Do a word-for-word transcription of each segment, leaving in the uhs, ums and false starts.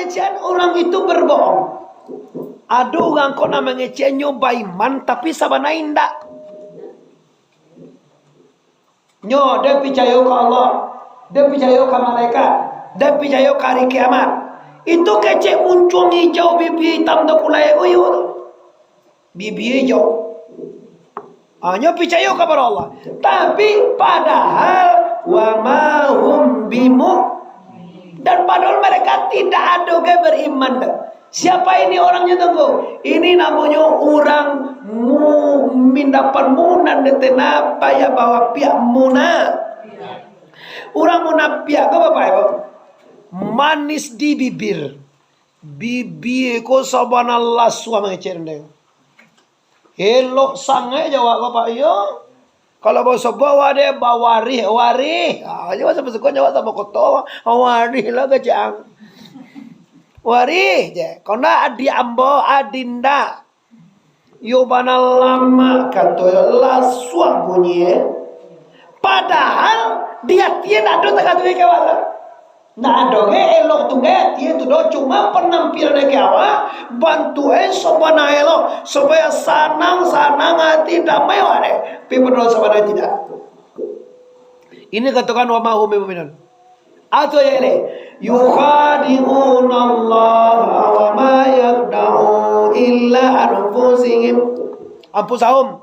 Jan urang itu berbohong. Ado urang ko nan mangecek nyo baiman, tapi sabana indak. Nyo, den picayo ka Allah, den picayo ka malaikat, den picayo ka hari kiamat. Itu kecek muncuang ijau, bibia itam takulai, uyu tu. Bibia ijau. Ha, nyo picayo kapado Allah. Tapi, padahal, wa ma hum bimu-, dan padahal mereka tidak ado ge beriman doh. Siapa ini orangnya, Tungku? Ini namonyo urang mu-, mindapan munan detena payah bawa piak muna. Urang munapiak ko, Bapak Ibu, manis di bibir. Bibia ko sabana lasuah mangecek dendeng. Elok sangaik jawab Bapak, iyo. Kalau basobok awak deh, bawarih, warih. Ah, iyo, basobok-sobok jawab samo koto. Warih lah kecek ang. Warih je. Kau ndak adik ambo, adinda. Iyo bana lamak, kato lasuah bunyi, eh. Padahal di atie ndak ado takatuik ka awak tu. Ndak ado ge elok tu ge atie tu doh, cuma penampilan ka awak, bantuak e sabana elok, supaya sanang-sanang ati, damai awak deh. Tapi padahal sabana tidak. Ini katokan wa ma hum bimu'minin. Atau ayat lain, "Yukhadi'unallaha wa ma yakhda'una illa anfusihim." Anfusahum.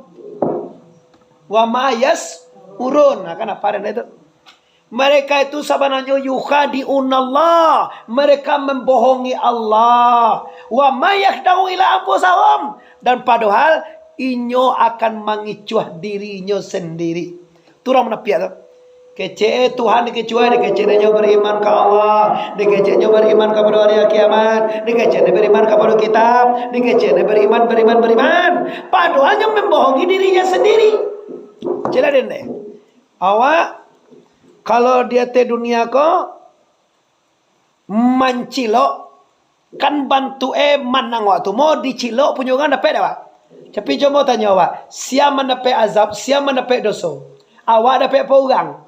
"Wa ma yash'urun." Nah, kan apa ada itu? Mereka itu sabananyo yukhadi'unallah. Mereka membohongi Allah. "Wa ma yakhda'una illa anfusahum." Dan padahal inyo akan mangicuah dirinyo sendiri. Tu urang munapiak tu. Kecek e Tuhan dikecek e, dikecek nyo beriman ka Allah, dikecek nyo beriman kapado hari kiamat, dikecek nyo beriman kapado kitab, dikecek nyo beriman, beriman, beriman. Padahal nyo mambohongi dirinyo sendiri. Cek lah den deh. Awak, kalau di ateh dunia ko, mancilok, kan bantuak e manang awak tu. Mo dicilok punyo urang dapek dak, Pak? Tapi cubo tanyo awak, sia mandapek azab, sia mandapek doso? Awak dapek apo urang?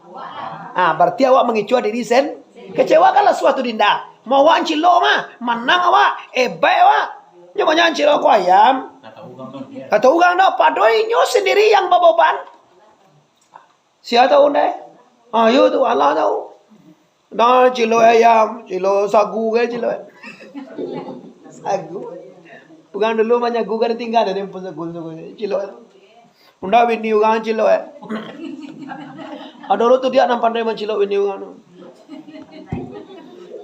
Ah, berarti awak mangicuah diri sen-, kecewa kan lah suatu dinda. Mo awak cilok mah, manang awak, hebat awak. Nyo banyak cilok ko ayam. Atau urang dah, padahal inyo sendiri yang baboban. Sia tahu ndai? Ah, yo tu, Allah tahu. Nah, cilok ayam, cilok sagu kan cilok. Sagu. Urang dulu manyagu kan tingga dari pun sagu, sagu. Cilok. Unda bini urang cilok, eh. Ado lo tu dia nan pandai mancilok bini urang tu.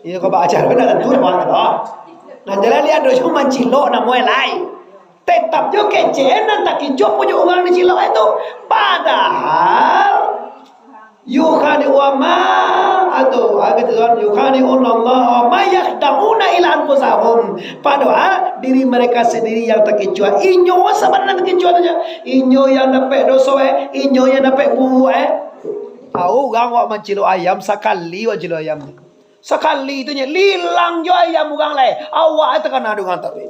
Iyo, kau baca bana tu mah tu. Nan jalan lihat dojo mancilok namo e lai. Tetap jo kecek nan takicuah punyo urang dicilok itu. Padahal yukhadi'u wa ma atau agak tu kan, "Yukhadi'unallaha wa ma yakhda'una illa anfusahum." Padahal diri mereka sendiri yang takicuah. Inyo sabananyo takicuah tu je. Inyo yang dapek doso e, inyo yang dapek buruak e. Tahu urang wak mancilok ayam, sakali wak cilok ayam. Sakali tu nyo, lilang jo ayam urang lai. Awak takana dek urang tadi.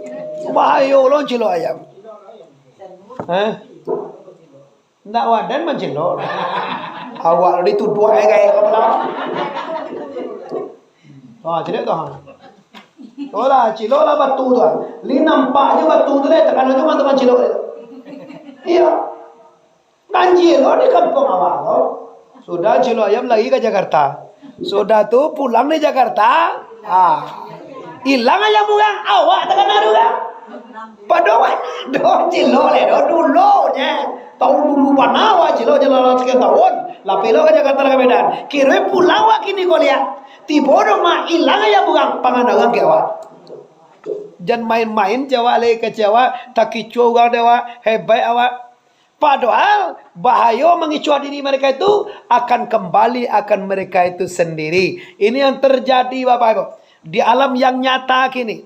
Bahayo lo cilok ayam. Eh? Ndak wadan mancilok. Awak lo dituduak ai gaya kapalo. Ha, cilok tu, ha. Tu lah, cilok lah batu tu, ha. Li nampak je batu tu deh, takana jo mantap mancilok tu. Iyo. Banjir lo di kampuang awak lo. Sudah cilok ayam lari ka Jakarta. Sudah tu pulang di Jakarta. Ah. Ilang ayam urang, awak takana dek urang. Padahal ado cilok le do dulu je. Tahun dulu bana awak cilok je lah sekian tahun. Lapeh lo ka Jakarta ka Medan. Kiro pulang awak kini ko liak. Tibo di rumah ilang ayam urang, pangana urang ka awak. Jan main-main je awak lai kecek awak, takicuah urang dek awak, hebat awak. Padahal bahayo mangicuah diri mereka itu akan kembali akan mereka itu sendiri. Ini yang terjadi, Bapak Ibu. Di alam yang nyata kini,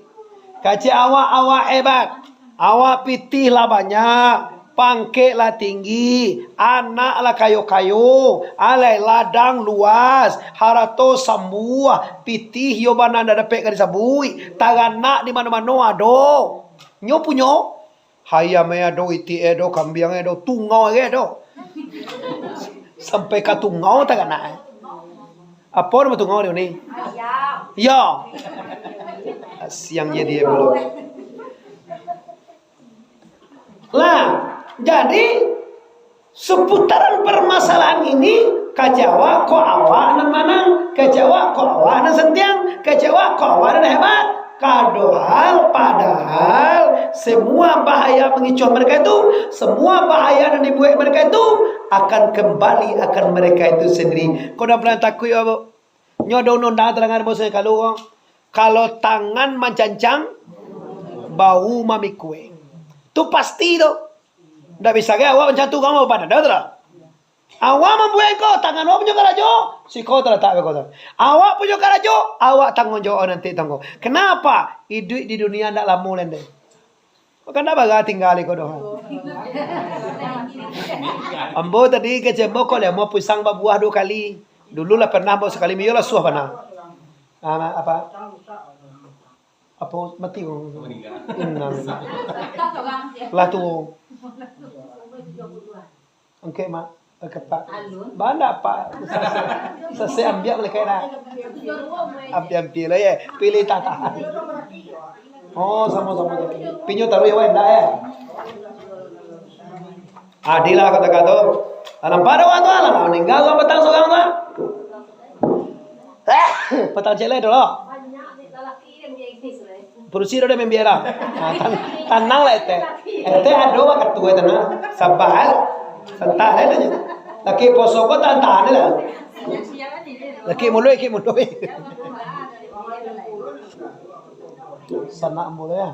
kecek awak, awak hebat, awak pitih lah banyak, pangkek lah tinggi, anak lah kayo-kayo, alai ladang luas, harato sambuah, pitih yo bana ndak dapek ka disabuik, taranak di mano-mano ado. Nyo punyo, ayam e ado, itik e ado, kambiang e ado, tungau e ado. Sampai ka tungau taranak e. Apo namo tungau di ni? Ayam. Yo. Siang jadi pulo. Lah, jadi seputaran permasalahan ini, kecewa kok awak nan manang, kecewa kok awak nan sentiang, kecewa kok awak nan hebat. Padahal, padahal semua bahaya mengicuah mereka itu, semua bahaya yang dibuat mereka itu akan kembali akan mereka itu sendiri. Kau dah pernah takuik, Abuk? Nyo ado undang-undang tarangan bosonyo kalu ko. Kalau tangan mancancang, bahu mamikue. Tu pasti tu. Ndak bisa ge awak macam tu, kamu pada dah tu lah. Awak mambuek ko, tangan awak punyo karajo, siko talatak beko tu. Awak punyo karajo, awak tangguang jawab nanti tangguang. Kenapa? Iduik di dunia ndak lamo lai. Kan ndak bara tingga iko doh. Ambo tadi kecek ambo kok lemo pisang babuah duo kali. Dulu lah pernah ambo sakali, iyo lah suah bana. Ah, apa? Apa mati? Innal-, lah tuo. Angkek mak, kepak. Banda pak. Sase ambiak malaikat nak. Ambiak-ambiak lah ya. Pilih tata. Oh, samo-samo. Pinyo taruih wai ndak ya? Adil lah kata-kata. Lah nampak dah urang tu lah, lah maningga urang patang surang tu. Patang cek lai tu lah. Padusi dah, dah mambiak lah. Nah, tan-, tanang lah etek. Etek ado wakatu, eh, tanang. Sabar. Santai lah etek. Laki poso ko tahan-tahan lah. Laki muluik, laki muluik. Sanak muluik ya.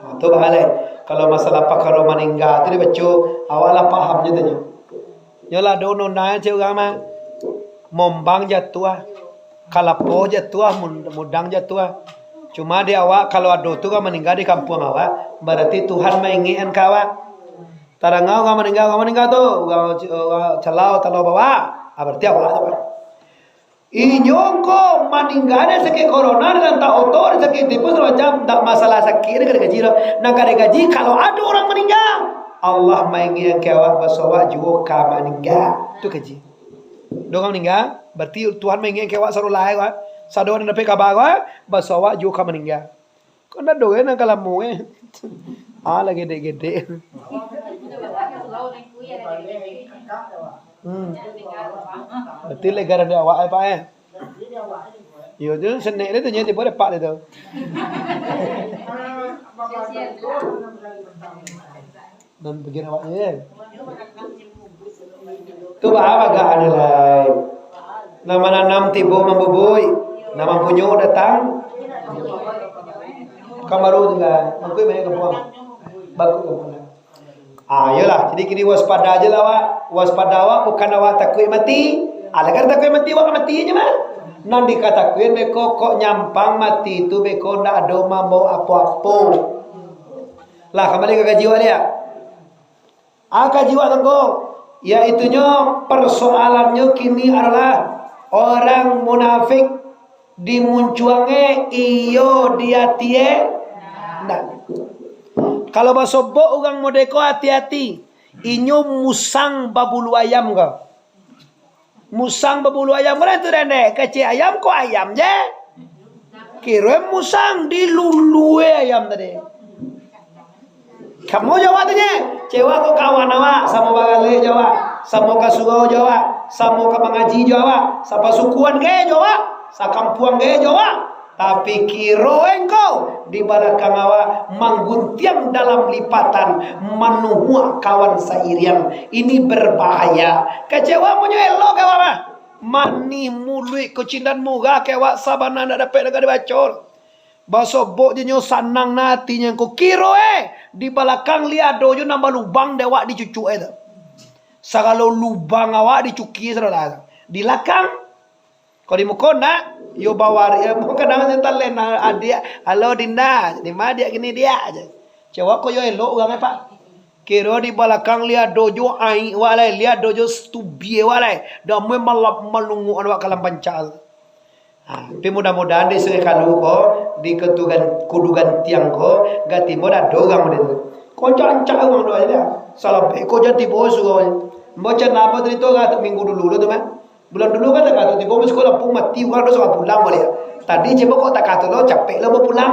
Nah, tu bahalai. Kalau masalah pakaro maningga tu dibaco, awak lah paham je tu nyo. Nyo lah ado undang-undang cek urang mah. Mombang jatuah, kalapo jatuah, mun-, mudang jatuah. Cuma di awak, kalau ado tu urang maningga di kampuang awak, barati Tuhan maingekkan ka awak. Tadanga urang maningga, urang maningga tu, urang, urang calau, talau bawah, ah, barati awak tu. Inyo ko maningga dek sakik corona, dek lantak oto, dek sakik tipus, sagalo macam, ndak masalah sakik, dek ka digaji doh. Nan ka digaji, kalau ado urang maningga, Allah maingekkan ka awak, baso awak juo ka maningga. Tu kaji. Ado urang maningga, barati Tuhan maingekkan ka awak, sado lai ko, sado nan dapek kaba ko, baso awak juo ka maningga. Kok ndak ado kan nan ka lamo, eh? Ah, lah gedek-gedek. Hmm. Berarti lai gara di awak, eh, Pak, eh? Iyo, tu senek dia tu, nyo tibo depak dia tu. Dan bagian awaknyo, kan? Tu baa bagak ado lai. Nan mananam tibo mambubuik, nan mampunyo datang. Kamaru tu kan, mangko banyak kampuang. Bagus kampuang. Ah, iyolah, jadi kini waspada aja lah awak. Waspada awak bukan awak takuik mati. Alah kan takuik mati, awak ka mati aja mah. Nan dikatakuik beko kok nyampang mati tu beko ndak ado mambawa apo-apo. Lah, kambali ka kaji awak liak. Ah, kaji awak tangko, yaitunyo persoalannyo kini adalah orang munafik dimuncuangnyo iyo di atie ndak. Kalau basobok urang modeko hati-hati, inyo musang babulu ayam ko. Musang babulu ayam, mana tu dendek? Kecek ayam kok ayam je. Kiro musang dilulue ayam tadi. Kamu jawab tu je. Cewa ko kawan awak, samo bagaleh jo awak, samo ka surau jo awak, samo ka mangaji jo awak, sapasukuan ge jo awak, sakampuang ge jo awak. Tapi kiro engkau di balakang awak mangguntiang dalam lipatan, manuhuak kawan sairiang. Ini berbahaya. Kecewa munyo elok ka awak mah. Manih muluik ko cindan murah ka awak sabana ndak dapek nan ka dibaco. Basobok je nyo sanang na atinyo ko. Kiro eh, di balakang liak ado jo nan balubang dek awak dicucuk eh tu. Sagalo lubang awak dicuki sadolah. Di lakang Kok di muko ndak, yo bawarik, yo kadang macam talenta adiak, "Halo, Dinda, di ma diak kini, Diak?" je. Cewek ko yo elok urang, eh, Pak. Kiro di balakang liak ado jo aik wak lai, liak ado jo stubie wak lai. Damai malap malunguak wak kalam panca tu. Ha, tapi mudah-mudahan di Sungai Kalu ko, di Ketugan, Kudu Gantiang ko, gak timbo ado urang model tu. Ko ancak-ancak urang tu aja dia. Salah ko jan tibo suruh. Ambo can apo cerito ka minggu dulu tu, mah. Bulan dulu kan takato tibo, misuo lampu mati, urang tu suruah pulang baliak. Tadi cubo kok takato lo, capek lo bapulang.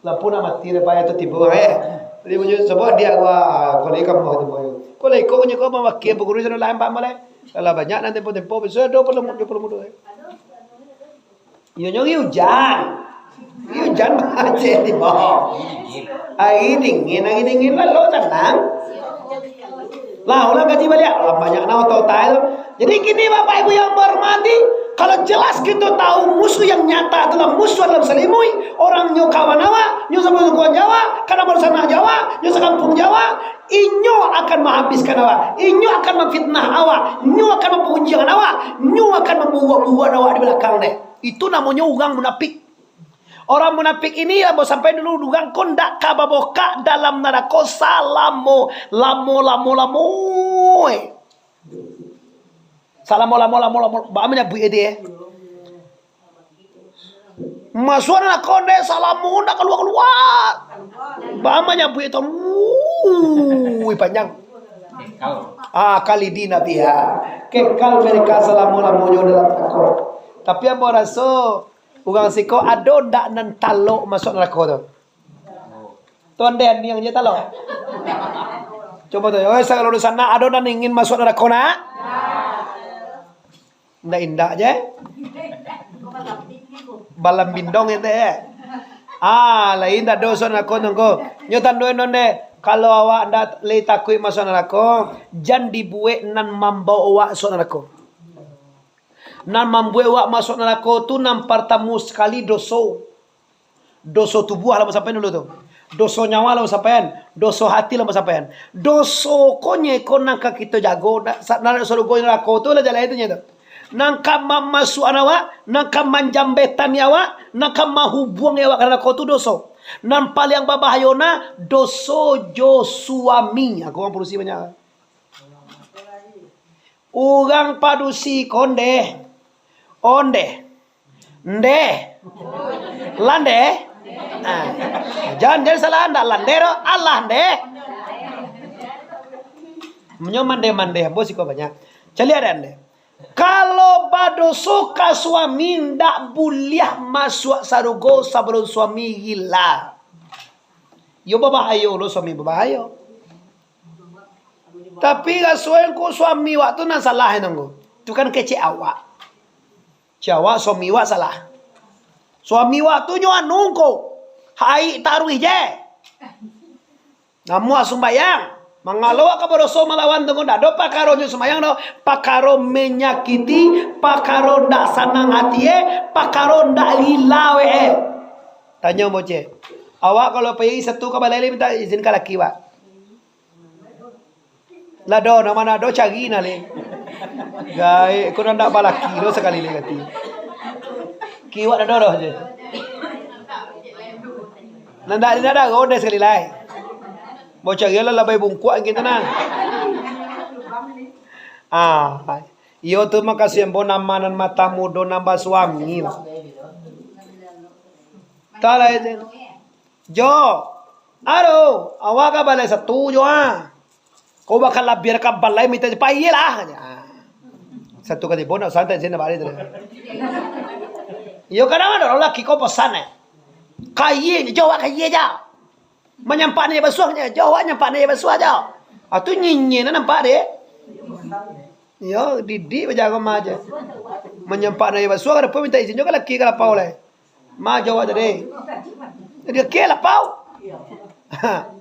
Lampu nak mati, dah payah tu tibo, eh. Jadi, bunyi, cubo dia gua, kalau ikan mau tibo. Kalau iko bunyi kau mamakai pengurus anu lain, Pak, malah. Kalau banyak nanti tempo-tempo, besok ada perlu, dia perlu mudah, eh. Iyo, nyo ujan. Iyo, ujan macet di bawah. Ari dingin, ari dingin lalu tanang. Lah, ulang kaji baliak. Lah, banyak na otak-otak tu. Jadi, kini, Bapak Ibu yang berhormati, kalau jelas kita tahu musuh yang nyata adalah musuh dalam salimuik, orang nyo kawan awak, nyo sama suku Jawa, karena barusan nak Jawa, nyo sakampung Jawa, inyo akan menghabiskan awak, inyo akan memfitnah awak, inyo akan memperunjangkan awak, inyo akan membuat-buat awak di belakang deh. Itu namonyo urang munafik. Urang munafik ini, ambo sampaian dulu, urang ko ndak ka babokak dalam narako salamo, lamo, lamo, lamo, eh. Salamo, lamo, lamo, lamo, baa manyabuik itu, eh. Masuak narako ndeh, salamo ndak kalua-kalua. Baa manyabuik itu, wuih, panjang. Ah, khalidina fiha. Kekal mereka salamo-lamonyo dalam narako. Tapi ambo raso, urang siko ado ndak nan talok masuak narako tu? Tu andeh aniang je talok. Cubo tu, oi, sagalo dunsanak, ado nan ingin masuak narako, nak? Indak-indak je. Balam bindong ente, eh. Ah, lain tak doso narako tu, ngko. Nyo tando non deh. Kalau awak ndak lai takuik masuak narako, jan dibuek nan mambaok awak masuak narako. Nan mambuek awak masuak narako tu, nan partamo sakali, doso. Doso tubuah lah ambo sampaian dulu tu. Doso nyawa lah ambo sampaian. Doso hati lah ambo sampaian. Doso ko nyo iko nan ka kito jago, nak, sa-, nak sarugo jo narako tu lah jaleh tu nyo tu. Nan ka mamasuakan awak, nan ka manjambatani awak, nan ka mahubuangi awak ka narako tu doso. Nan paliang babahayo nah, doso jo suami. Aku urang padusi banyak. Urang padusi ko ndeh. Ondeh. Ndeh. Landeh. Ah. Jan, jan salah, ndak landeh doh. Alah ndeh. Nyo mandeh-mandeh, ambo siko banyak. Caliak deh, ndeh. Kalau badoso ka suami, ndak buliah masuak sarugo sabalun suami gila. Yo babahayo lo, suami babahayo. Tapi raso ko suami wak tu nan salah, nangko. Tu kan kecek awak. Cek awak, suami wak salah. Suami wak tu nyo anu ko. Haik taruih je. Namuah sumbayang. Mangalo wak ka badoso malawan tu, ndak ado pakaronyo sumbayang doh. Pakaro menyakiti, pakaro ndak sanang hati, eh. Pakaro ndak gila, weh, eh. Tanyo boceh. Awak kalau pai satu ka balai, minta izin ka laki, wak. Lah doh, nan ma ado cari nah, leh. Gaek, ko nan dak balaki doh sakali leh kati. Kiwak dak ado doh je. Nan dak, dak ado doh sakali lai. Mau cari lah labai bungkuak gitu nah. Ah, iyo tu makasih ambo nama nan mata mudo nan basuami lah. Talah itu. Jo, aduh, awak ka balai satu jo, ah. Kau bakal labiah ka balai minta pailah. Ah. Satu kali bonus santai sini balik tu. Iyo, kadang ado laki kau pesan, eh. Kayie, jo, awak kayie ja. Manyampak ni basuah, jo, awak nyampak ni basuah ja. Ah, tu nyinyir nampak deh. Iyo, didik bajago mah je. Manyampak ni basuah, kada pun minta izin jo ka laki ka lapau lai. Ma jo awak tadi. Jadi, oke lah, pau.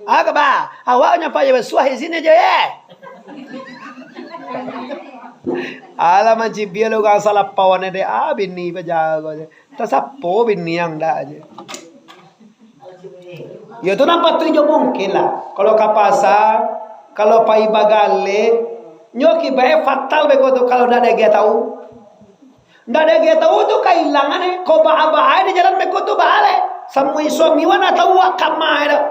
Aga ba, awak nyo pai basuah di sini aja, ye. Alah, mancibia lo urang salah pau ane dek, ah, bini pajago je. Tasapo bini yang dak aje. Yo, tu nan patuik jo mungkin lah. Kalau ka pasar, kalau pai bagale, nyo akibatnyo fatal beko tu kalau ndak dek tau. Ndak dek tau tu kailangan, eh. Kok baa-baa di jalan beko tu baa lai. Samui suami wak ndak tau wak kama dah.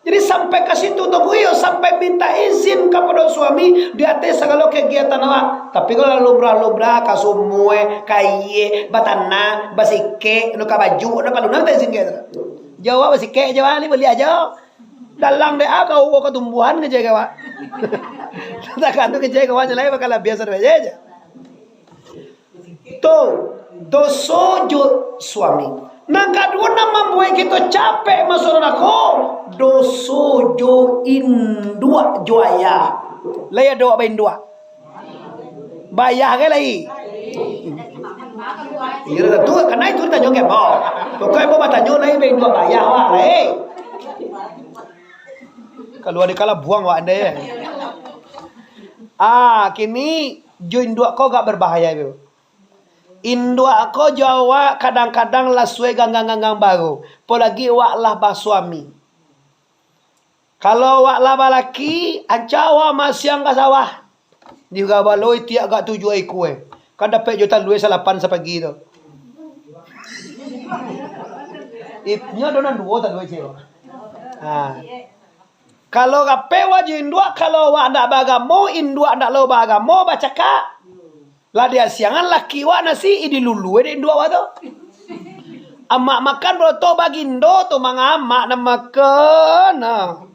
Jadi sampai ka situ tu, iyo, sampai minta izin kapado suami di ateh sagalo kagiatan awak. Tapi kalau lumrah-lumrah, ka sumua, ka aia, batanam, basikek, anu ka baju, anu paralu minta izin ka itu. Jo awak basikek jo, ah, ni baliak jo. Dalang dek ah, kau ka tumbuahan ka jaga awak. Tagantuang kecek kawan lai, bakal biaso doh je. Tu, doso jo suami. Nan kaduo, nan mambuek kito capek masuak narako, doso jo induak jo ayah. Lai ado awak bainduak? Bayah kan lai? Iyo, tu, karano itu ditanyo ka ambo. Pokok ambo batanyo lai, bainduak bayah awak lai. Kalau ado kalah buang awak andai. Ah, kini jo induak ko agak berbahaya tu. Induak ko jo awak kadang-kadang lah suai ganggang-ganggang baru. Apolagi awak lah basuami. Kalau awak lah balaki, ancak awak masiang ka sawah. Di Gabalo itiak agak tujuah ikua, eh. Kan dapek jo talua salapan sapagi tu. It-, nyo ado nan duo talua, cek. Ha. Kalau rapek awak jo induak, kalau awak ndak baagamo, induak ndak lo baagamo, bacakak. Lah diasiangan laki awak nasi, i dilulua dek induak awak tu. Amak makan baroto bagindo tu, manga amak nan makan, nah.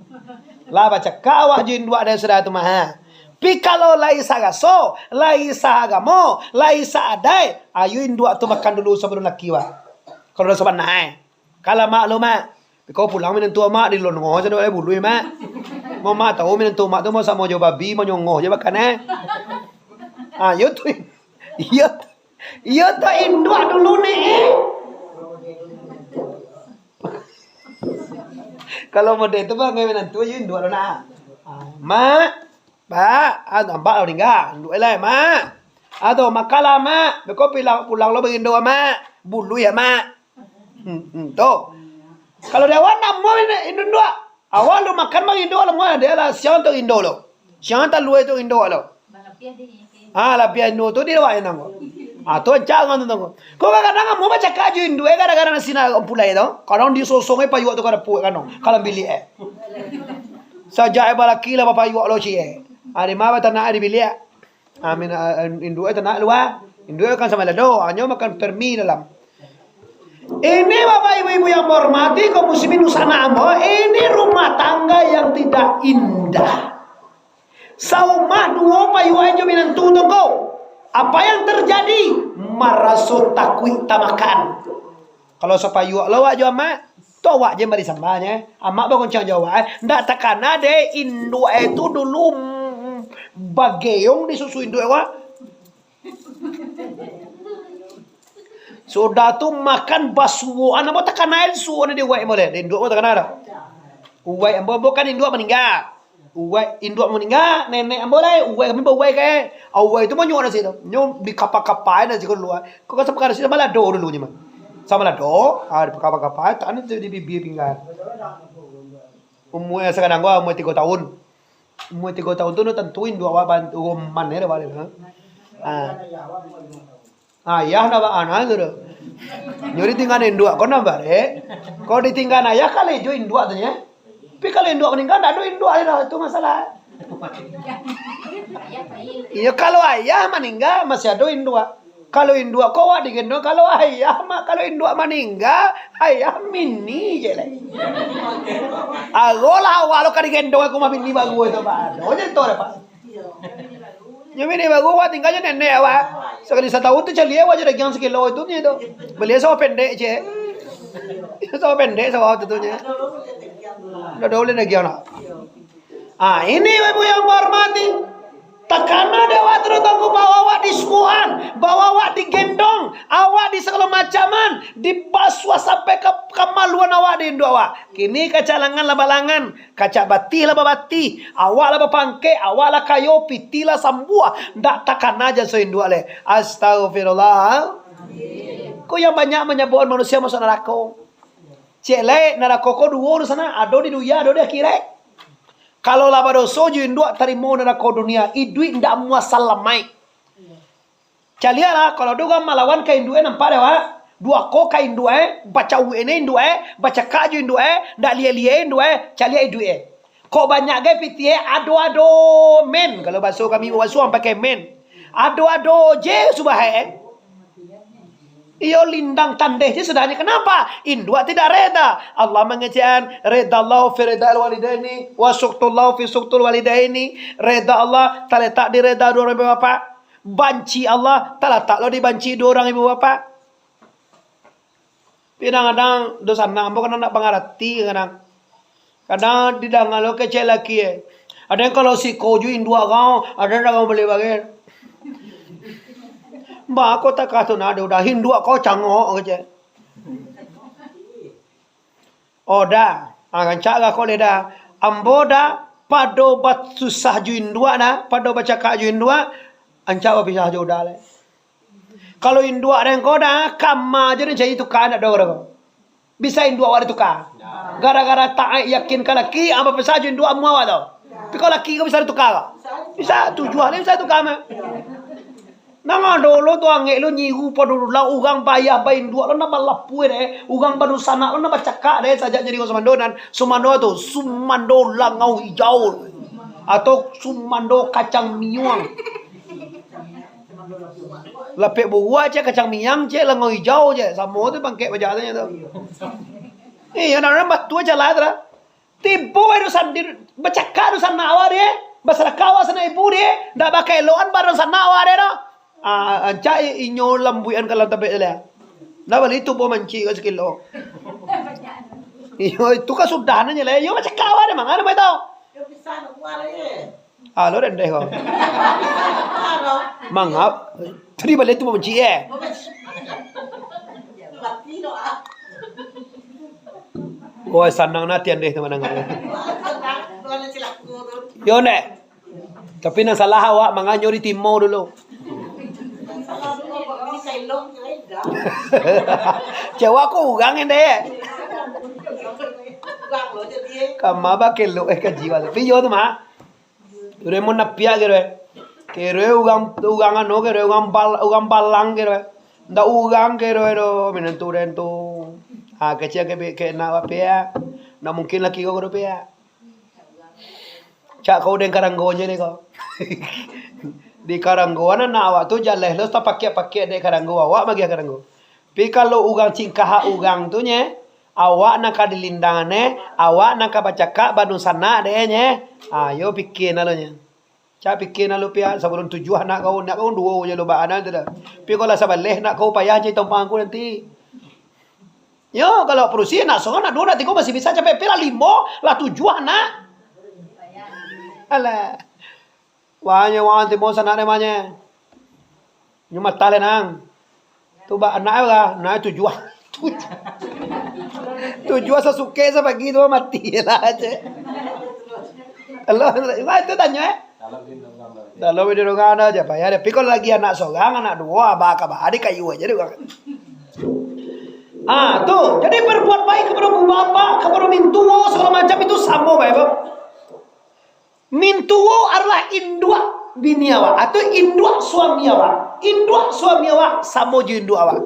Lah bacakak awak jo induak dari sudah tu mah, ha. Pi kalau lai saraso, lai saagamo, lai saadaik, ayo induak tu makan dulu sabalun laki awak. Kalau lah sabana, eh. Kalau mak lo, mak, kau pulang minantu mak di longo sajo, eh, buluih, mak. Mau mak tahu minantu mak tu mau samo jo babi, mau nyongoh je makan, eh. Ah, iyo tu. Iyo tu. Iyo tu induak dulu ni, eh. Kalau model tu, bang, minantu aja induak lo nak. Ah, mak, Pak, ah, nampak lah maningga. Induak lah, Mak. Atau makanlah, Mak. Beko pulang, pulang lo bagindo, Mak. Buluih ya, Mak. Hmm, hmm, tu. Kalau di awak ndak amuah induak. Awak lo makan bagindo, lah amuah dia lah siang tu gindo lo. Siang talua tu gindo lo. Ah, lapiah induak tu di awak yang nangko. Ah, tu ancak kan tu nangko. Kok kadang-kadang amuah bacakak jo induak, eh, gara-gara nasi nak pulai tu. Kadang disosong, eh, payuak tu kada puak kan tu. Kalau bilik, eh. Sajak, eh, balaki lah bapayuak lo, cik, eh. Ah, di ma batanak, eh, di bilik. Amin, ah, induak tanak lua. Induak kan samo lado, hanyo makan permi dalam. Ini, Bapak, Ibu-ibu yang bahormati, kaum muslimin dunsanak ambo, ini rumah tangga yang tidak indah. Saumah duo payuak jo minantu tu ko. Apa yang terjadi? Maraso takuik tamakan. Kalau sapayuak lo awak jo amak, tu awak je mari sambah nyo. Amak bagoncang jo awak, eh. Ndak takana dek induak e tu dulu, mm, bageong di susu induak awak. Sudah tu makan basuoan, ambo takana suoan di uwek ambo leh. Di induak ambo takana dah. Uwek ambo, ambo kan induak maningga. Uwek induak maningga, nenek ambo lai, uwek kami bauwek ka e. Uwek tu manyuak nasi tu. Nyo dikapa-kapa nasi kalua. Kok ka sapakara nasi samo lado dulu nyo mah. Samo lado, ah, dikapa-kapa, tahan tu di bibia pinggan. Umua sakadang ko, umua tigo tahun. Umua tigo tahun tu, no tantu induak awak bantu roman e dah baliak, ha. Ah. Ayah ndak bak anak tu doh. Nyo ditinggaan induak, ko nan barek. Ko ditinggaan ayah, kalejo induak tu nyo. Tapi kalau induak maningga, ndak ado induak lai doh, itu masalah. Iyo, kalau ayah maningga, masih ado induak. Kalau induak ko awak digendong, kalau ayah mah, kalau induak maningga, ayah mini je lah. Agolah awak lo ka digendong, aku mah mini baru tu, Pak. Ado je tu, Pak. Nyo mini baru awak tingga jo nenek awak. Sakali satahun tu caliak awak jo dagiang sakilo itu nyo tu. Bali sawah pendek je. Sawah pendek sawah tu tu nyo. Ndak ado ulih dagiang nak. Ah, ini Ibu yang bahormati. Takana dek awak tu, Tuanku, bahwa awak disuoan, bahwa awak digendong, awak di sagalo macaman, dipasuah sampai ka kamaluan awak di induak awak. Kini kacak langan lah balangan, kacak batih lah babatih, awak lah bapangkek, awak lah kayo, pitih lah sambuah, ndak takana jaso induak lai. Astagfirullah. Ko yang banyak manyabuakan manusia masuak narako. Cek lai, narako ko duo di sana, ado di dunia, ado di akhirat. Kalau lah badoso jo induak, tarimo narako dunia, iduik ndak amuah salamaik. Caliaklah, kalau ado urang malawan ka induak e, nampak dek awak? Duako ka induak e, bacauik ni induak e, bacakak jo induak e, ndak liek-liek induak e, caliak iduik e. Kok banyak gai pitih e, ado-ado men. Kalau baso kami, baso urang pakai men. Ado-ado je subahat e. Iyo lindang tandeh je sudahnyo. Kenapa? Induak tidak reda. Allah mangecek an, reda Allah fi reda al walidaini, wa suktullah fi suktul walidaini. Reda Allah talatak di reda dua urang ibu bapak. Banci Allah talatak lo di banci dua urang ibu bapak. Kadang-kadang dunsanak ambo kadang ndak mangarati kadang. Kadang didanga lo kecek laki, eh. Ado nan kalau siko jo induak kau, ado nan kau bali bagai. Baa kau takah tu nah, ado udah induak kau cangok kecek. Oh dah, ah, rancak lah kau leh dah. Ambo dah pado basusah jo induak dah, pado bacakak jo induak, rancak bapisah jo udah leh. Kalau induak den ko dah, kama jo den cari tuka, ndak ado ko. Bisa induak awak dituka. Gara-gara taat yakin ka laki, ah, bapisah jo induak amuah awak tu. Tapi kalau laki ko bisa dituka ko? Bisa, tujuah ni bisa dituka mah. Nan ado lo tu angek lo nyiru pado dulang, urang bayah bainduak lo nan balapuih deh, urang badunsanak lo nan bacakak deh, sajak jadi urang sumando nan sumando tu, sumando langau hijau atau sumando kacang miuang. Lapek buruak cek, kacang miang cek, langau hijau cek, samo tu pangkek bajalan tu. Iyo, nan urang batua cek lah tu lah. Tibo ado sandiri, bacakak tu sanak awak deh, basadakah awak sanak ibu deh, ndak bakaelokan badan sanak awak deh tu. Ah, ancak i-, inyo lambuikan ka dalam tampek tu lah. Ndak bali tu po mancik ka sakilo. Iyo, itu kan sudah nyo lah. Iyo, bacakak awak deh, manga deh, tau. Ah, lo rendeh ko. Mangap. Tadi baliak tu babanci, eh. Woi, sanang nanti andeh tu mandanga. Yo, nek. Tapi nan salah awak manganyo di timau dulu. Cewek ko urang endeh. Kama bakelok, eh, kaji balik. Tapi yo tu mah. Kiro munapiak kiro. Kiro urang, urang anu kiro, urang bal-, urang balang kiro. Ndak urang kiro do minantu den tu. Ah, kecek ke, ke nak bapiak. Ndak mungkin laki ko kudu piak. Cak kau den karanggo je ni kau. Di karanggoan anak awak tu jaleh lo tapakiak-pakiak dek karanggo, awak magiah karanggo. Tapi kalau urang cingkah urang tu nye, awak nan ka dilindang ne, awak nan ka bacakak badunsanak dek nye. Ayo pikia nalo nye. Cak pikia nalo piak, sabalun tujuah anak kau, anak kau duo je lo baanak tu dah. Tapi kalau lah sabaleh anak kau payah je tompang aku nanti. Yo, kalau padusi anak sorang, anak duo, anak tigo masih bisa capek, tapi lah limo, lah tujuah anak. Alah. Wah, nyo wah, timo sanak dek manye. Nyo matah le nang. Tu ba anak lah, anak tujuah. Tujuah. Tujuah sasuke sapagi tu mati lah, cek. Kalau, itu tanyo, eh? Dalam di urang ado aja, payah deh. Tapi kalau lagi anak sorang, anak duo, abah ka bah, di kayu aja deh urang. Ah, tu. Jadi berbuat baik kepada bapak, kepada mintuo, segala macam itu samo bae, Bang. Mintuo adalah induak bini awak atau induak suami awak. Induak suami awak samo jo induak awak.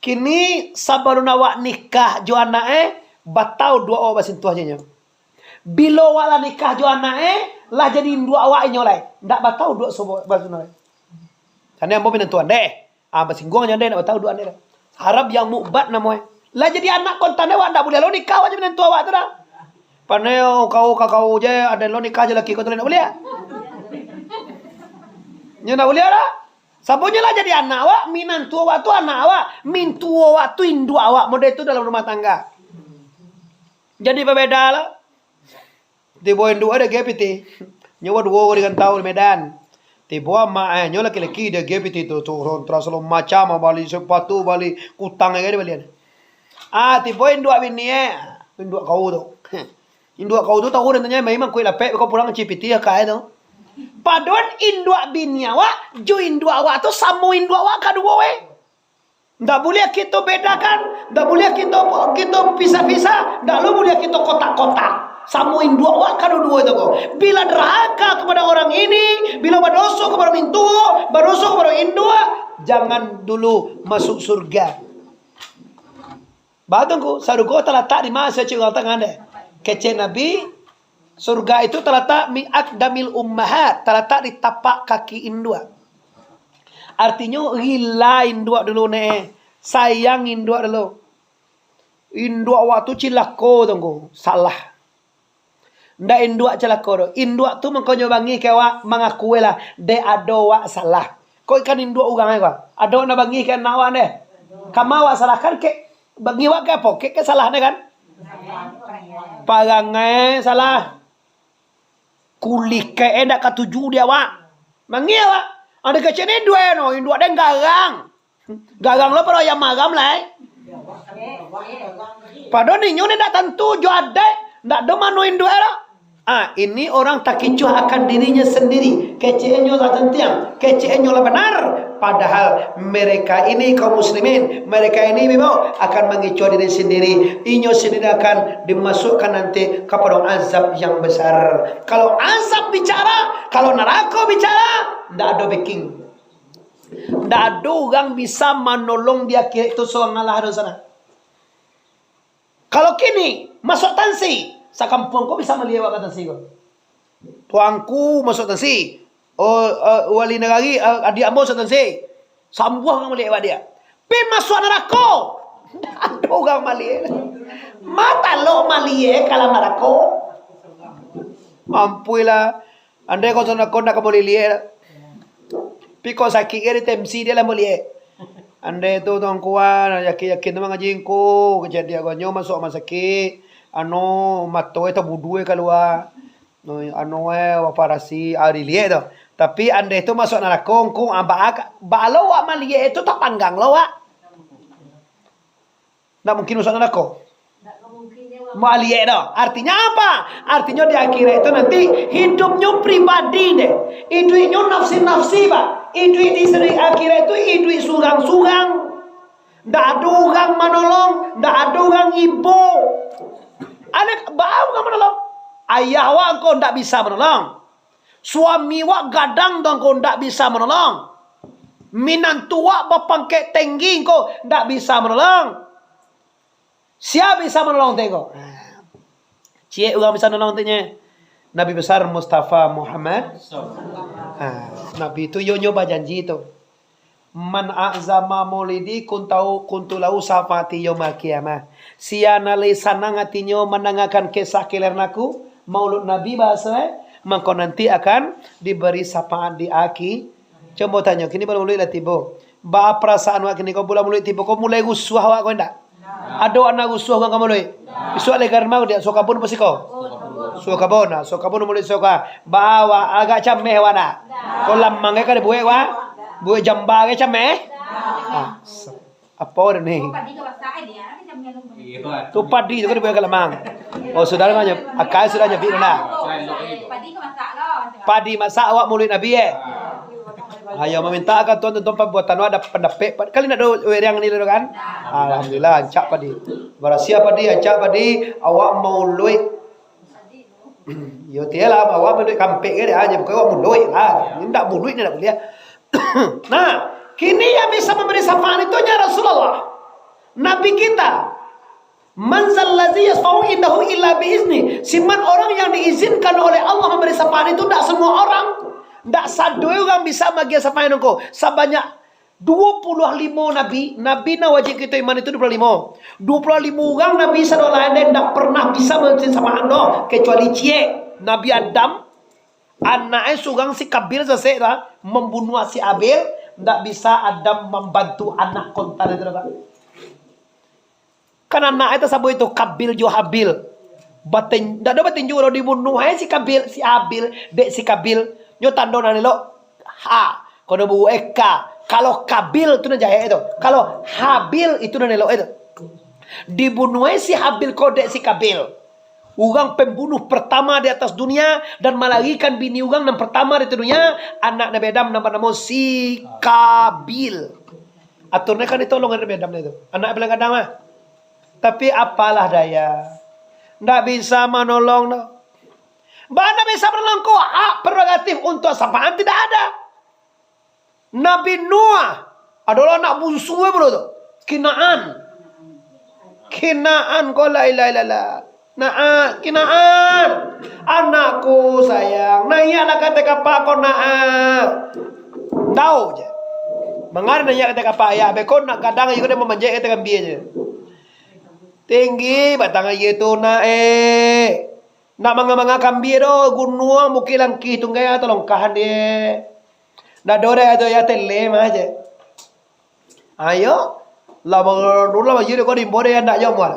Kini sabalun awak nikah jo anak eh, batau duo awak basintuah jo inyo. Bilo awak lah nikah jo anak eh, lah jadi induak awak inyo lai. Ndak batau duo sobo basintuah lai. Karano ambo minantuan deh. Ah, basingguang nyo deh, ndak batau duo anak deh. Harap yang mukbat namo eh. Lah jadi anak kontan deh, awak ndak buliah lo nikah awak jo minantu awak tu dah. Paneo kau ka kau je, ado lo nikah jo laki kau tu ndak buliah. Nyo ndak buliah dah. Sabonyo lah jadi anak awak, minantu awak tu anak awak, mintuo awak tu induak awak, model tu dalam rumah tangga. Jadi babeda lah. Tibo induak ado G P T. Nyo baduo di rantau di Medan. Tibo amak eh, nyo laki-laki ado G P T tu, tu kontra segalo macam, bali sepatu, bali kutang aja dibalian. Ah, tibo induak bini eh, induak kau tu. Induak kau tu tahu dan tanya, memang kuik lapek kau pulang C P T ya kai tu. Paduan induak bini awak, jo induak awak tu samo induak awak kaduo eh. Ndak buliah kito bedakan, ndak buliah kito, kito pisah-pisah, ndak lo buliah kito kotak-kotak. Samo induak awak kaduo-duo itu ko. Bila durhaka kepada orang ini, bila badoso kepada mintuo, badoso kepada induak, jangan dulu masuk surga. Batungku, sarugo talatak di ma, saya cik urang tangan deh. Kecek Nabi, surga itu talatak mi akdamil ummahat, talatak di tapak kaki induak. Artinyo, rila induak dulu ne, sayang induak dulu. Induak awak tu cilako tu, ngku, salah. Ndak induak cilako tu. Induak tu mangkonyo bangih ka awak, mangaku lah, dek ado awak salah. Kok ikan induak urang ko? Ado nak bangih ka anak awak deh? Kama awak salah kan, kek bangih awak ka apo? Kek, kek salah ne kan? Parangai salah. Kulikek e ndak katuju di awak. Bangih awak. Ado kecek ne induak no, induak den garang. Garang lo pado ayam maram lai. Pado ninyo ni ndak tantu jo adaik, ndak ado mano induak lo. Ah, ini orang takicuah akan dirinya sendiri. Keceknyo lah tantiang, keceknyo lah benar. Padahal mereka ini kaum muslimin, mereka ini memang akan mangicuah diri sendiri. Inyo sendiri akan dimasukkan nanti kepada azab yang besar. Kalau azab bicara, kalau narako bicara, ndak ado backing. Ndak ado urang bisa manolong di akhirat tu sorang alah ado sana. Kalau kini, masuak tansi, sakampuang ko bisa maliek awak ka tansi ko. Tuangku masuak tansi, oh, eh, wali nagari, eh, adiak ambo masuak tansi, sambuang urang maliek awak diak. Pi masuak narako, ndak ado urang maliek. Mata lo maliek ka alam narako. Ampuilah. Andai kau tu nak, kau nak ka maliek. Tapi kok sakik ka di T M C, diak lah maliek. Andai tu tuangku, yakin-yakin tu mangaji ngku, kajadian agonyo masuak rumah sakik, anu, mato e tabudua kalua, anu e, operasi, ah, diliek tu. Tapi andai tu masuak narako, ngku, ah, baa ka, baa lo awak maliek tu, tapanggang lo awak. Ndak mungkin masuak narako. Maliek doh. Artinyo apa? Artinyo di akhirat itu nanti hidupnyo pribadi deh. Iduiknyo nafsi-nafsi, Pak. Iduik di seri akhirat itu iduik surang-surang. Ndak ado urang manolong, ndak ado urang ibo. Anak, baa urang manolong? Ayah awak ko ndak bisa manolong. Suami wak gadang tu ngko ndak bisa manolong. Minantu wak bapangkek tenggi ngko ndak bisa manolong. Sia bisa manolong tengko? Ciek urang bisa manolong tenyo. Nabi Besar Mustafa Muhammad. Ha, Nabi tu yo nyo bajanji tu. "Man a'zama maulidi kuntau, kuntu lahu syafaati yaumal qiyamah." Sia nan lai sanang atinyo mandangakan kisah kelahiran aku, maulud Nabi bahaso e, mangko nanti akan diberi syafaat di aki. Cubo tanyo, kini bulan maulid lah tibo. Baa parasaan awak kini ko, bulan maulid tibo ko mulai rusuah awak ko indak? Ado anak rusuah urang ka maulid? Isuak lai ka rumah diak, Sukabun apo siko? Sukabun, nah, Sukabun maulid Suka. Baa awak agak cameh awak ndak? Ko lamang ka dibuek awak? Buek jamba ka cameh? Ah, se-, apo dah ni? Tu padi tu kan dibuek ka lamang. Oh, sudah lah, akai sudah nyabik dah. Padi masak awak maulid Nabi, eh? Ayo, maminta ka tuan-tuan pabuatan awak, ado pandapek, pa-, kali ndak ado weriang ni dulu kan? Alhamdulillah, rancak padi. Barasiah padi, rancak padi, awak mauluik. Yo, tialah, awak mauluik kampek ka dia, aja bukan awak muluik lah. Ini ndak muluik ni ndak buliah. Nah, kini yang bisa memberi syafaat itu hanya Rasulullah. Nabi kita. "Man zallazi yasfa'u indahu illa biizni." Siman orang yang diizinkan oleh Allah memberi syafaat itu, ndak semua orang. Ndak sadonyo urang bisa maagiah syafaat ko. Sabanyak duo puluah limo nabi, nabi nan wajib kito iman itu duo puluah limo. Duo puluah limo urang nabi sado lain deh ndak pernah bisa maagiah syafaat doh, kecuali ciek. Nabi Adam, anak e surang si Kabil sasek tu, ah, mambunuah si Abil, ndak bisa Adam mambantu anak kontan itu doh, Pak. Kan anak e tasabut itu Kabil jo Habil. Batin-, ndak ado batinju, kalau dibunuah e si Kabil, si Habil, dek si Kabil, nyo tando nan elok, ha, kalau buruak e ka. Kalau Kabil tu nan jahek tu. Kalau Habil itu nan elok itu. Dibunuah e si Habil ko dek si Kabil. Urang pembunuh pertama di atas dunia dan malarikan bini urang nan pertama di dunia, anak Nabi Adam nan banamo si Kabil. Aturnya kan ditolong Nabi Adam itu. Anak paling gadang lah. Tapi apalah daya. Ndak bisa manolong doh. Baa ndak bisa manolong ko, hak prerogatif untuk syafaat tidak ada. Nabi Nuh adalah anak bunsu e pulo tu. Kinaan. Kinaan ko la ilaha illallah. Nah, Kinaan, anakku sayang, naiaklah ka ateh kapa ko, Nak. Ndau je. Manga naiak kato kapayah, beko nak gadang aia ko, dia mamanjek kato kambia je. Tinggi batang aia tu nak, eh. Nak manga-manga kambia doh, gunuang Bukik Langkih Tunggai atau longkahan dia. Dah do deh tu ya tele mah je. Ayo, lah bangun dulu lah baju dia kau rimbo deh, ndak jauh mual.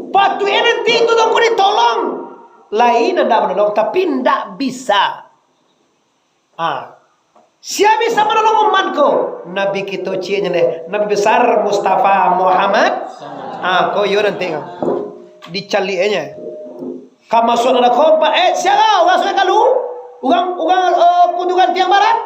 Patuik nanti tu tongko ditolong. Lain ndak menolong, tapi ndak bisa. Ah. Sia bisa manolong umat ko? Nabi kito ciek nyo deh. Nabi besar Mustafa Muhammad. Ah, ko iyo nanti ko. Dicaliaknyo. Ka masuak narako, pa-, eh, sia lah urang Sungai Kalu? Urang, urang, eh, Kutukan Tiang Barat?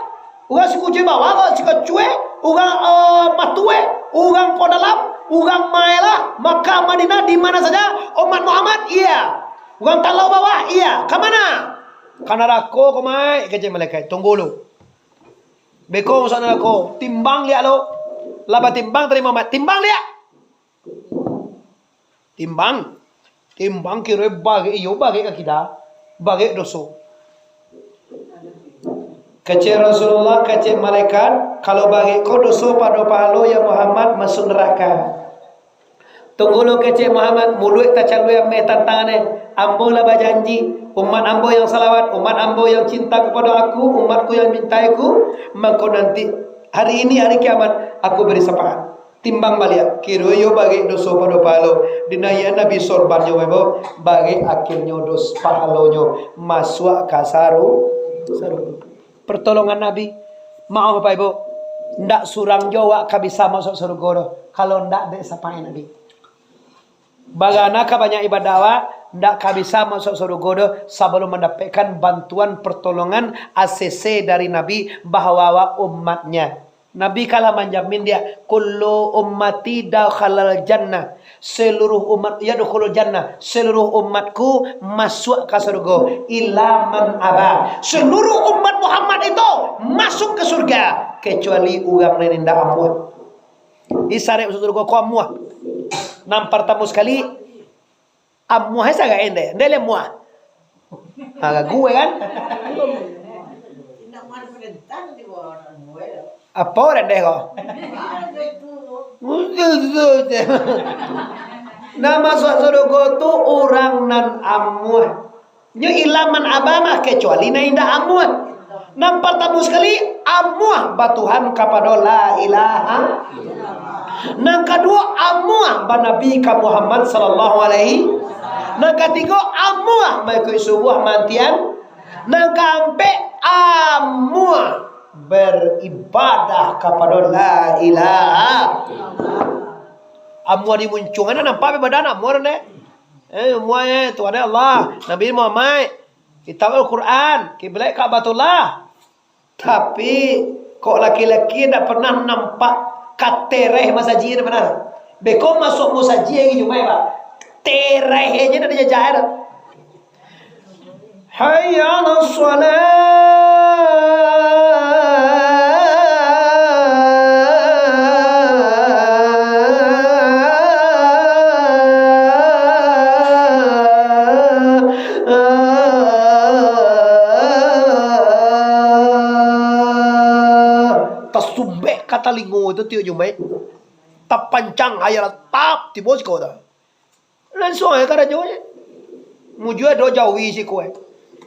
Urang Sikucui Bawah, urang Sikucui, urang, eh, Matue, urang Podalam, urang Maela, Makkah, Madinah, di mana saja, umat Muhammad, iya. Urang Talau Bawah, iya. Ka mana? Ka narako ko, Maik, kecek malaikat. Tunggu lu. Beko masuak narako. Timbang liak lo. Lah batimbang tadi Muhammad. Timbang liak. Timbang. Timbang kiro bagek iyo, bagek ka kida. Bagek doso. Kecek Rasulullah, kecek malaikat, kalau bagek ko doso pado pahalo, ya Muhammad, masuak naraka. Tunggu lu kecek Muhammad, muluik tacaluik ameh tantangan eh. Ambo lah bajanji, umat ambo yang salawat, umat ambo yang cinta kepada aku, umatku yang mintaiku, mangko nanti hari ini hari kiamat aku beri syafaat. Timbang baliak, kiro iyo bagek doso pado pahalo. Dinaiak Nabi sorbannyo, webo, bagek akhirnyo dos pahalonyo masuak ka saru-, sarugo. Pertolongan Nabi. Maoh, Bapak Ibu, ndak surang jo awak ka bisa masuak sarugo doh, kalau ndak dek syafaat Nabi. Bagana ka banyak ibadah awak, ndak ka bisa masuak sarugo doh sabalum mandapekkan bantuan pertolongan A C C dari Nabi, bahwa awak umatnya. Nabi kalah manjamin dia, "Kullu ummati dakhalal jannah." Seluruh umat, yadkhulul jannah, seluruh umatku masuak ka surga. Illa man aba. Seluruh umat Muhammad itu masuk ke surga, kecuali urang nan indak amuah. Isyarat masuk surga ko amuah. Nan partamo sakali, amuah sagai ndeh, ndeh le amuah. Ha, gagu kan? Apo urang deh ko? Nan masuak surga tu urang nan amuah. Nyo illa man aba mah, kecuali nan indak amuah. Nan partamo sakali, amuah batuhan kapado la ilaha. Nan kaduo, amuah banabi ka Muhammad sallallahu alaihi. Nan katigo, amuah maikuik subuah mantian. Nan kaampek, amuah baribadah kapado la ilaha. Amuah di muncuang, nampak ibadah amuah deh. Eh, amuah eh, Tuhan Allah, Nabi Muhammad, Kitab Al-Quran, kiblat Ka'batullah. Tapi, kok laki-laki ndak pernah nampak katereh masajik, ndak pernah. Beko masuak masajik hari Jumaik, Pak. Tereh aja ndak dijajah, dah. Hayya 'alas shalah. Tasumbek ka talingo tu tiok Jumaik. Tapancang hayya 'alas, tap, tibo siko tu. Lansuang aja karajo je. Mujua ado jawi siko eh.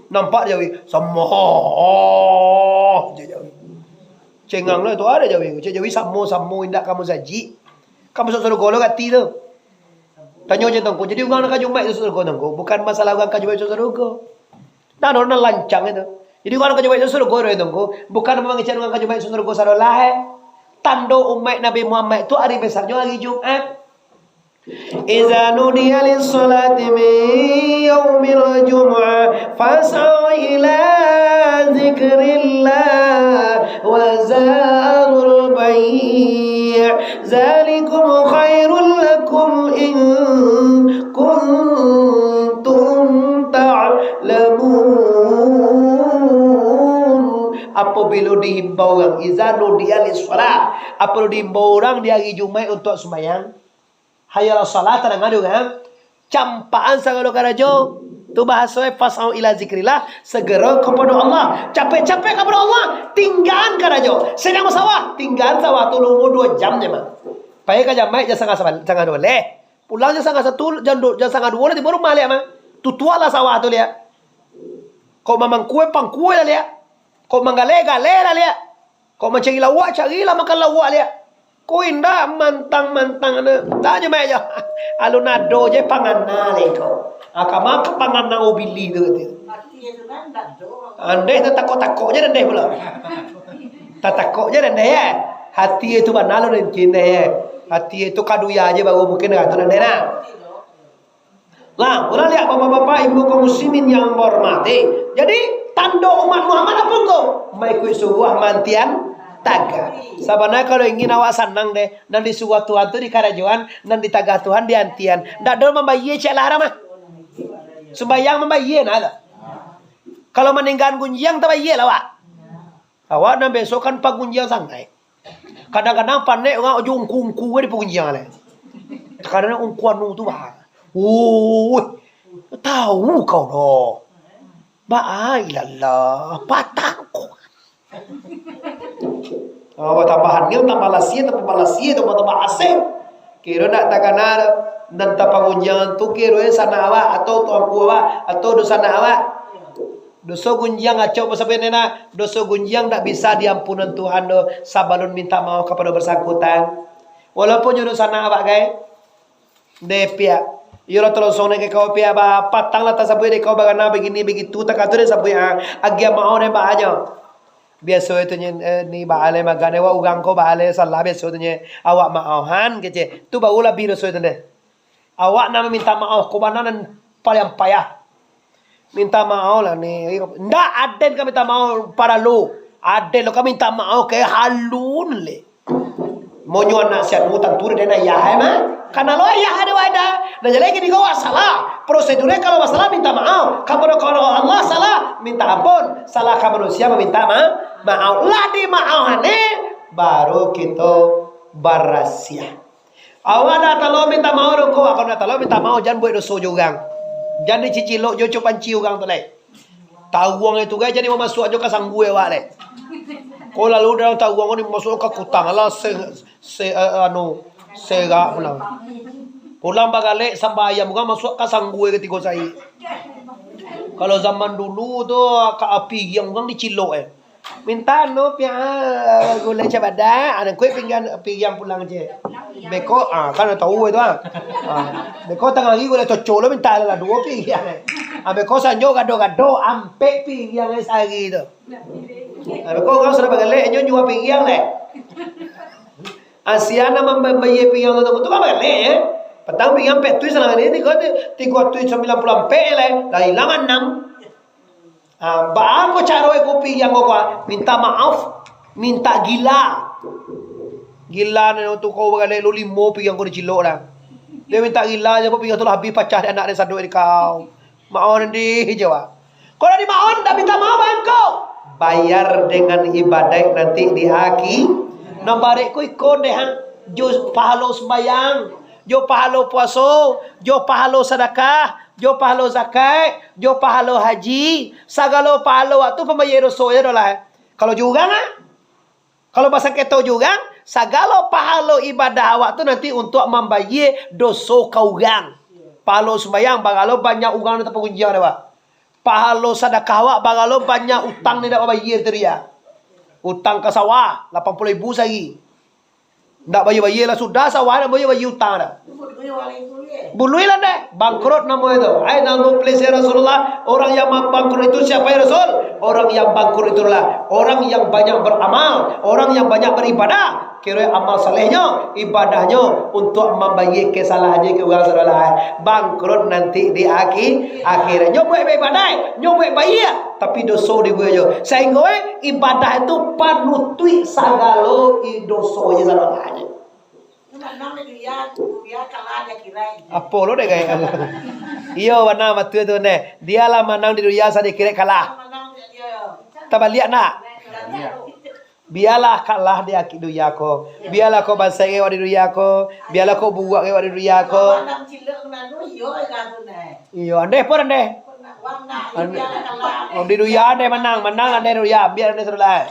Nampak jawi, samoh je jawi. Cengang lah tu ado jawi. Cek jawi samo-samo indak ka masajik. Ka masuak sarugo lo gati tu. Tanyo je tongko. Jadi urang nan ka Jumaik tu sarugo tongko. Bukan masalah urang ka Jumaik tu sarugo. Nah, urang nan lancang itu. Jadi urang nan ka Jumaik tu sarugo tu tongko. Bukan mangecek urang ka Jumaik tu sarugo sadolah eh. Tando umaik Nabi Muhammad tu hari besarnyo hari Jumaik. Iza nudiya lis-salati min yaumil jumu'ah fas'au ila zikrillah wa zarul bai'. Zalikum khairul lakum in kuntum ta'lamun. Apabilo diimbau urang, iza nudiya lis-salah, apabilo diimbau urang di hari Jumaik untuak sumbayang, hayya 'alas shalah, tadanga dek urang, campakan sagalo karajo. Tu bahaso e, "Fas'au ila zikrillah," segero kapado Allah. Capek-capek kapado Allah, tinggaan karajo. Sadang basawah, tinggaan sawah tu nunggu duo jam je mah. Pai ka jamaik jam satangah saban-, satangah duo leh. Pulang jam satangah satu, jam du-, jam satangah duo lah tibo rumah liak mah. Tutuak lah sawah tu liak. Kok mamangkue, pangkue lah liak. Kok manggaleh, galeh lah liak. Kok mancari lauak, carilah makan lauak liak. Ko indak mantang-mantang ne. Tanyo mai jo. Alun ado je pangana lai ko. Ah, kama ka pangana ubili tu, kata. Andeh tu takok-takok je dendeh pulo. Tatakok je dendeh, ya. Hati itu bana lo mungkin deh, ya. Hati itu kaduya je baru mungkin dah tu dendeh nah. Lah, ulah liak bapak-bapak, ibu kaum muslimin yang bahormati. Jadi, tando umat Muhammad apo ko? Maikuik suruah mantian tagah. Sabananyo kalau ingin awak sanang deh, nan disuruah Tuhan tu dikarajoan, nan ditagah Tuhan diantian. Ndak ado mambayia cek lah mah. Sumbayang mambayia nah tu. Kalau maninggaan gunjiang tabayia lah awak. Awak nan besokan pagunjiang sangaik. Kadang-kadang panek urang jo ungku-ungku di pagunjiang lai. Kadang ungku anu tu bah. Uih, tahu kau doh. Baa ilallah, patang ko. Oh, tambah anil, tambah lasia, tambah lasia, tambah, tambah asing. Kiro nak takana nan tapagunjiang tu kiro sanak awak atau tuangku awak atau dunsanak awak. Doso gunjiang acok basampai nena, doso gunjiang ndak bisa diampunan Tuhan doh sabalun minta maoh kapado basangkutan. Walaupun nyo dunsanak awak gai, deh piak. Iyo lah tolosong dek kau piak ba, patang lah tasabuik dek kau bagana bagini bagitu, takatur deh sabuik ah, agiah maoh deh ba anyo. Biaso itu nyo, eh, ni ba alai magan deh, wak urang ko ba alai salah biaso itu nyo, awak maohan kecek. Tu baru labiah doso itu deh. Awak nan maminta maoh ko bana nan paliang payah. Minta maoh lah ni. Ndak, aden ka minta maoh paralu. Aden lo ka minta maoh ka alun le. Monyo anak si anu tantu den ayah e mah. Karano lo ayah ado wadah. Nah, jadi gini ko awak salah. Prosedurnya kalau masalah minta maoh. Kapado, kalau Allah salah, minta ampun. Salah ka manusia maminta ma-, maoh. Lah di maoh ni, baru kito barasiah. Awak ndak talo minta maoh doh ko, awak ndak talo minta maoh, jan buek doso jo urang. Jan dicicilok jo cok panci urang tu lai. Taruang itu gai jadi mamasuak jo ka sanggua awak lai. Ko lalu dalam taruang ko dimasuak ka kutang, alah se-, se-, eh, anu, serak pulang. Pulang bagalek samba ayam urang masuak ka sanggua katigo saik. Kalau zaman dulu tu, ka api giang urang dicilok eh. Minta anu, pia, gulai cabadak, anak kuih pinggan, pinggan pulang je. Beko, ah, kan tahu itu ah. Ah, beko tangah hari gulai cocok lo minta lah duo pinggan. Ah, beko sanjo gado-gado ampek pinggan sehari tu. Ah, beko urang sudah bagalek, nyo jual pinggan leh. Asian mambali pinggan tu, tu kan bagalek eh. Patang pinggan petui salang ni, tigo, tigo ratus sambilan puluh ampek leh, lah hilang anam. Ah, baa ko caro e kopi yang ko, ah? Minta maaf, minta gila. Gila nan tu kau bagalek lu limo pinggan ko dicilok dah. Dia minta gila je, pinggan tu lah habis pacah di anak dia sadok di kau. Maoh nanti je, wak. Kau dah dimaoh, dah minta maaf bangko. Bayar dengan ibadah nanti di akhi-, nan barek ko iko deh, ha. Jo pahalo sembayang, jo pahalo puaso, jo pahalo sadakah, jo pahalo zakat, jo pahalo haji, sagalo pahalo waktu pambayia doso je doh lah. Kalau jo urang ah, kalau basangketo jo urang, sagalo pahalo ibadah awak tu nanti untuak mambayia doso ka urang. Pahalo sumbayang, bagalo banyak urang nan tapagunjiang dek awak. Pahalo sadakah awak, bagalo banyak utang nan indak babayia tadi ah. Utang ka sawah, lapan puluah ribu sahari. Ndak bayia-bayia lah, sudah sawah ndak bayia-bayia utang dah. Bului lah deh, bangkrut namo itu. Ai, namo please ya Rasulullah, orang yang bangkrut itu siapa ya Rasul? Orang yang bangkrut itulah orang yang banyak beramal, orang yang banyak beribadah. Kiro amal salehnyo, ibadahnyo untuk mambayia kesalahan je ke urang sadolah. Bangkrut nanti di akhi-, akhirat. Nyo buek baibadah, nyo buek bayia, tapi doso dibuek jo. Sahinggo eh, ibadah itu panutuik sagalo i-, doso je sadolah. Apo lo dek gaya? Iyo, bana, batua tu, neh. Dia lah manang di dunia, sa di akhirat kalah. Tabaliak nak? Bialah kalah di aki-, dunia ko. Bialah ko bansaik awak di dunia ko. Bialah ko buruak awak di dunia ko. Iyo, andeh pun andeh. Ande, oh, di dunia ande manang, manang ande dunia, ambiak ande sudah lah.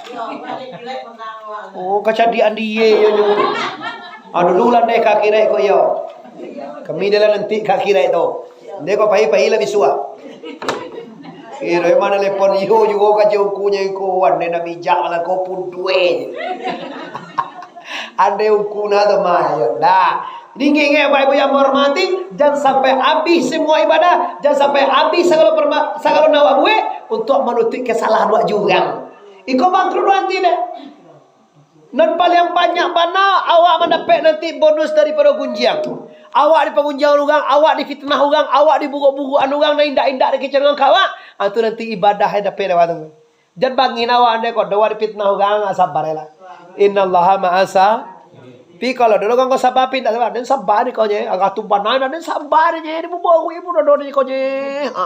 Oh, kacadian dia yo nyo. Aduh, dulu lah ande ka akhirat ko yo. Kami dah lah nanti ka akhirat tu. Ande ko pai-pai lah bisuak. Kiro mah telepon iyo juo ka jauh kunyo iko, ande nak mijak lah ko pun duit. Ande ukuna tu mah, yo dah. Jadi, ingat-ingat, Bapak Ibu yang menghormati, jangan sampai habis semua ibadah, jangan sampai habis sagalo perma-, sagalo nan awak buek untuk manutupi kesalahan awak jurang. Iko bangkrut nanti deh. Nan paling banyak bana awak mandapek nanti bonus daripado gunjiang. Awak dipagunjiang urang, awak difitnah urang, awak diburuk-burukan urang, nan indak-indak dikecekan ka awak, ah, tu nanti ibadah yang dapek dek awak tu. Jan bangih awak ande ko, dah awak dipitnah urang, ah, sabar lah. Innallaha ma'asa. Pi kalau dulu kan kau sabar, pi ndak sabar. Den sabar ni kau je. Agak tu bana, den sabar je. Dia bubuih pun dah ni kau je. Ha.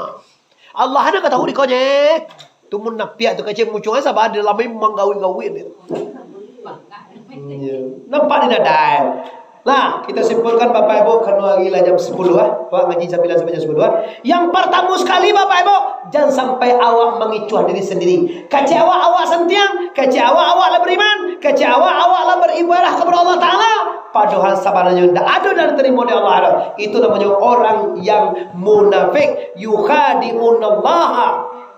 Allah ada kata di kau je. Tu munafiak tu kecil muncul sabar, dia lama manggawik-gawik ni. Iya. Nampak ni nadai. Nah, kita simpulkan, Bapak Ibu, karena hari lah jam sepuluh, ah. Awak ngaji sambilan sampai jam sepuluh, ah. Yang pertama sekali, Bapak Ibu, jangan sampai awak mangicuah diri sendiri. Kecek awak, awak santiang, kecek awak, awak lah beriman, kecek awak, awak lah beribadah kepada Allah Ta'ala. Padahal sabananyo ndak ado dan terima oleh Allah ado. Itu namanya orang yang munafik. Yukhadi'unallaha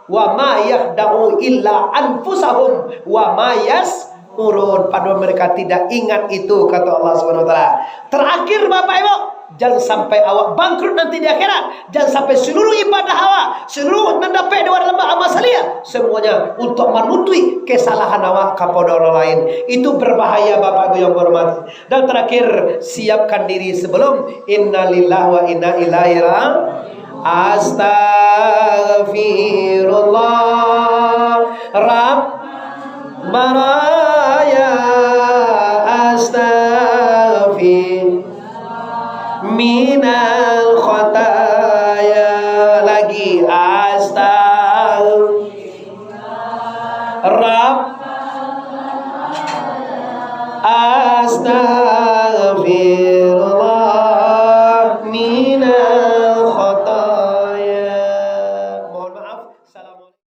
wa ma yakhda'u illa anfusahum wa ma yas urun, padahal mereka tidak ingat itu, kata Allah Subhanahu wa Taala. Terakhir, Bapak Ibu, jangan sampai awak bangkrut nanti di akhirat. Jangan sampai seluruh ibadah awak, seluruh nan dapek di dalam amal saleh, semuanya untuk manutupi kesalahan awak kepada orang lain. Itu berbahaya, Bapak Ibu yang berhormati. Dan terakhir, siapkan diri sebelum innalillahi wa inna ilaihi ra-, Astaghfirullah, Rabb maraya, astaghfir minal khataya. Lagi, astagfir Rabb, astaghfirullah minal khataya. Mohon maaf. Assalamualaikum.